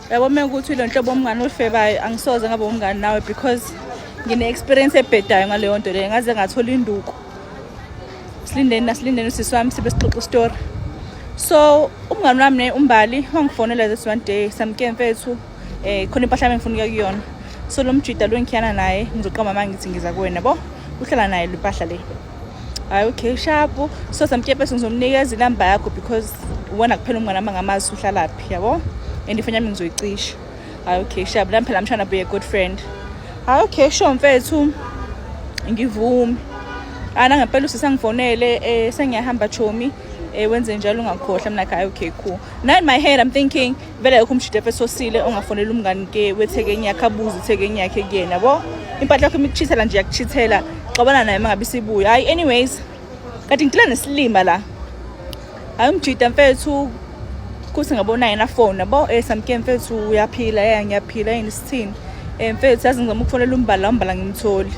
Yabo, uma ukuthi lo nhlobo omngane olifebayo, angisoze ngabe umngane nawe because ngine-experience ebhedayo ngaleyo nto leyo, ngaze ngathola induku. Silindeni nasilindeni usisi wami sibe sixoxa isitori. So umngane wami ne uMbali wangifonela this one day, "Samke mfethu, khona impahla yami engifuna ukuya kuyona." So lo mjida lo engikhiyana naye, ngizoqamba manje ngithi ngiza kuwena bo, uhlala naye le mpahla le. Hayi, okay, sharp. So, "Samke mfethu, ngizomnikeza inamba yakho because uwena kuphela umngane wami angamazi uhlalaphi, yabo, and ifoni yami ngizoyicisha." Hayi, okay, sharp. Nami phela I'm trying to be a good friend. Hayi, okay, sure mfethu, ngivume. Ana ngempela usisi angifonele, "Sengiyahamba chomi, wenze njalo, ungakhohlwa." I'm like, "Hayi, okay, cool." Now in my head I'm thinking vele lokho umshide mfethu osile ongafonela umngani ke wethekeni yakhe, abuze ithekeni yakhe kuyena, yabo. Impahla yakho imikuchithela nje, yakuchithela, xabana naye mangabe isibuya. Hayi, anyways, kanti ngidila nesilima la. Hayi, umjida mfethu kuthi ngabona yena phone, yabo, "Samke mfethu, uyaphila?" "Yeah, ngiyaphila. Yini, sithini?" "Mfethu, yazi ngizama ukufonela uMbala, uMbala ngimtholi.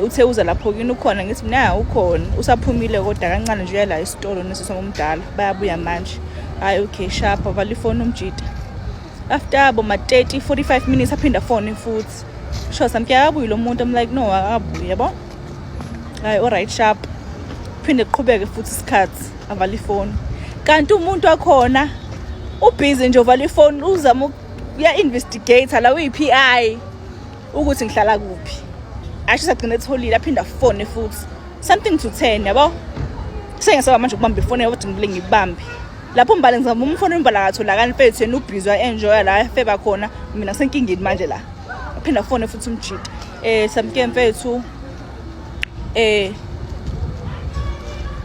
Uthe uza lapho kini, ukhona?" Ngithi mina, "Ukhona, usaphumile kodwa kancane nje, uya la esitolo nesisi omdala, bayabuya manje." "Hayi, okay, sharp." Avala ifoni umjida. After abo ma 30 45 minutes aphinda phone futhi, "Sure Samke, akabuyi lo muntu?" I'm like, "No, akabuyi," yabo. "Hayi, alright, sharp." Phinde kuqhubeke futhi isikhathi, avala ifoni. Kanti umuntu wakhona ubhizi nje, uvala ifoni, uzama uya-investigate la, uyi-PI ukuthi ngihlala kuphi. Asho sagcina etholile, aphinda afone futhi something to 10, yabo. Sengisaba manje ukubamba ifoni kodwa ngivele ngibambe lapho uMbali, ngizama umfoni, uMbali akatholakali mfethu. Yena ubhizi wa-enjoya la efeba khona, mina ngisenkingeni manje la. Aphinda afone futhi umjida, "Samke mfethu,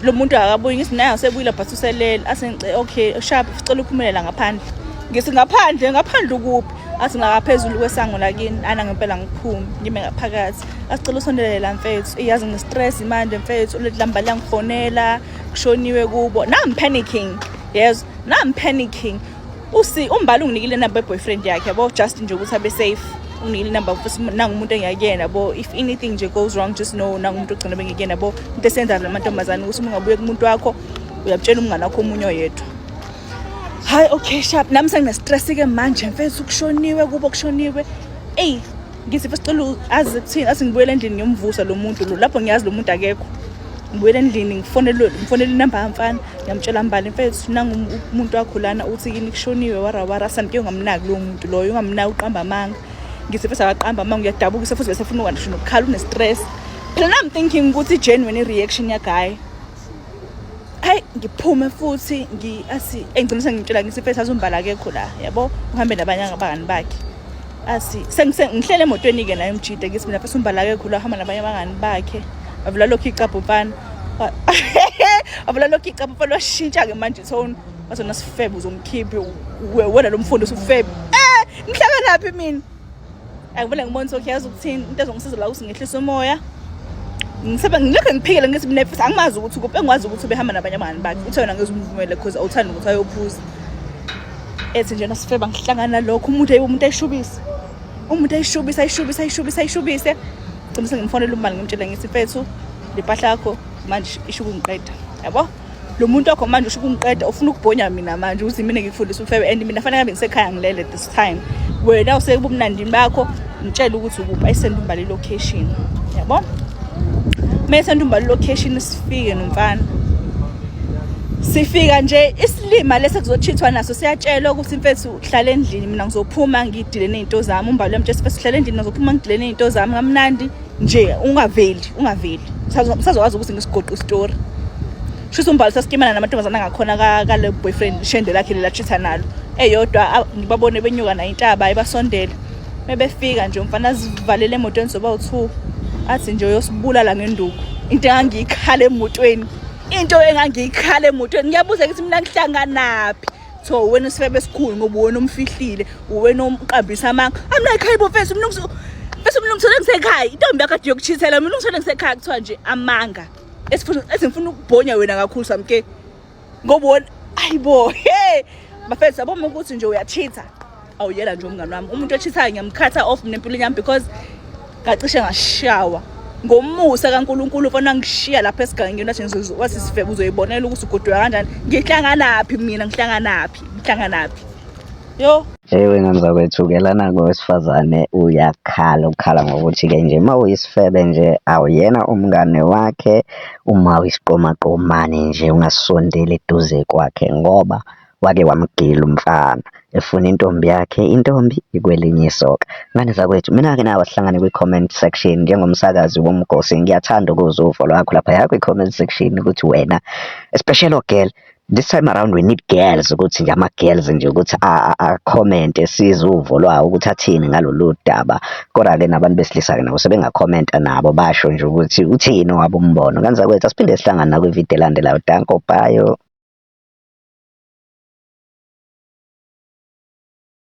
lo muntu akabuyi." Ngithi, "Naye usebuyile but uselele." Asengice, "Okay, sharp, sicela uphumelela ngaphandle." Ngithi, "Ngaphandle? Ngaphandle ukuphi?" Athi, "Ngakaphezulu kwesango lakini." Ana ngempela ngiphume, ngime ngaphakathi. "Asicela usondelele la mfethu, iyazi ngine-stress manje mfethu, ulethi lamba liyangifonela, kushoniwe kubo." Now I'm panicking, yes, now I'm panicking. Usi uMbali unginikile inamba ye-boyfriend yakhe, yabo, just nje ukuthi abe safe. Unginikile inamba futhi, nangumuntu engiyakuyena, yabo. If anything nje goes wrong, just know nangumuntu ogcina bengikuyena, yabo. Into esenza namantombazane ukuthi uma ungabuye kumuntu wakho, uyabutshela umngane wakho omunye oyedwa. Hayi, okay, sharp. Nami sengine-stress-ke manje mfethu, kushoniwe kubo, kushoniwe. Eyi, ngithi sicela azi kuthini. Athi ngibuyele endlini ngiyomvusa lo muntu lo. Lapho ngiyazi lo muntu akekho. Ngibuyele endlini, ngifonele, ngifonele inamba yamfana, ngiyamtshela, "Mbali mfethu, nangu umuntu wakho lana, uthi kini kushoniwe, wara wara." "Samke, ungamnaki lowo muntu loyo, ungamnaki, uqamba amanga." Ngithi futhi akaqamba amanga, uyadabukisa futhi, bese funa ngisho nokukhala, une-stress phela. Now I'm thinking ukuthi genuine i-reaction ya-guy. Hayi, ngiphume futhi athi engigcina sengimtshela, ngithi, "Mfethu, azumbala akekho la, yabo, uhambe nabanye abangani bakhe." Athi ngihlele emotweni-ke naye umjide, ngithi mina, "Mfethu, umbala akekho la, uhamba nabanye abangani bakhe." Wavula lokhu icabha umfana, wavula lokhu icabha umfana, washintsha-ke manje tone, wathi, "Nasifebe, uzomkhipha wena lo mfundisi ufebe." Ngihlanganaphi mina? Angivele ngibone ukuthi okay, yazi ukuthini, into ezongisiza la ukuthi ngehlise umoya. Ngisebe ngilokhu ngiphikele, ngithi mina futhi angimazi ukuthi kuphi, engikwazi ukuthi ubehamba nabanye abangani bakhe. Uthe wena ngeze umvumele because awuthandi ukuthi ayophuza. Ethi nje, "Nasifeba, ngihlangana nalokho." Umuntu ayishubise, umuntu ayishubise, ayishubise, ayishubise, ayishubise. Gcina sengimfonela uMbali, ngimtshela, ngithi, "Mfethu, le mpahla yakho manje isho ukungiqeda, yabo. Lo muntu wakho manje usho ukungiqeda, ufuna ukubhonya mina manje ukuthi mina ngikufundisa ufebe and mina fanele ngabe ngisekhaya ngilele this time, wena usekubumnandini bakho. Ngitshela ukuthi ukuphi." Ayisende uMbali location, yabo. Mayesenda uMbali location, sifike nomfana. Sifika nje, isilima lesi kuzochithwa naso siyatshelwa ukuthi, "Mfethu, hlala endlini, mina ngizophuma ngidile ney'nto zami." Umbali uyamtshela, "Mfethu, hlala endlini, ngizophuma ngidile ney'nto zami kamnandi nje, ungaveli, ungaveli, sazokwazi ukuthi ngisigoqe isitori." Shuthi uMbali sasikimana namantombazane angakhona kale boyfriend, shende lakhe lela chitha nalo eyodwa. Ngibabone benyuka nayo intaba, ebasondele. Mebefika nje, umfana azivalele emotweni soba u-two, athi nje uyosibulala ngenduku. Into engangiyikhala emotweni, into engangiyikhala emotweni! Ngiyabuza ukuthi mina ngihlanganaphi? So wena isifebe esikhulu ngoba wena umfihlile, wena umqambisa amanga. I'm like, "Hayibo mfethu, mina mfethu, mina ngithole ngisekhaya, intombi yakho ade yokuchithela, mina ngithole ngisekhaya." Kuthiwa nje amanga esifuna, esingifuna ukubhonya wena kakhulu Samke ngoba wena, ayibo, hey bafethu, yabona ukuthi nje uyachitha, awuyela nje umngani wami. Umuntu ochithayo ngiyamkhatha off mina empilweni yami because ngacishe ngashawa. Ngomusa kaNkulunkulu ufana ngishiya lapha esigangeni, wathi wathi, "Sifebe, uzoyibonela ukuthi ugoduka kanjani." Ngihlanganaphi mina? Ngihlanganaphi? Ngihlanganaphi? Yo. Ewe ngane zakwethu-ke lana-ke owesifazane uyakhala, ukhala ngokuthi-ke nje uma uyisifebe nje awuyena umngane wakhe, uma uyisiqomaqomane nje ungasondeli eduze kwakhe ngoba wake wamgila umfana efuna intombi yakhe, intombi ikwelinye isoka. Ngane zakwethu, mina-ke nawe asihlangane kwi-comment section njengomsakazi womgosi, ngiyathanda ukuzwa uvo lwakho laphaya kwi-comment section ukuthi wena, especially o-girl, this time around we need girls ukuthi nje ama-girls nje ukuthi a-comment-e sizwe uvo lwawo ukuthi athini ngalolu daba. Kodwa-ke nabantu besilisa-ke nabo sebengakhomenta nabo basho nje ukuthi uthini owabo umbono. Ngane zakwethu, asiphinde sihlangane nakwividiyo elandelayo. Danko, bye.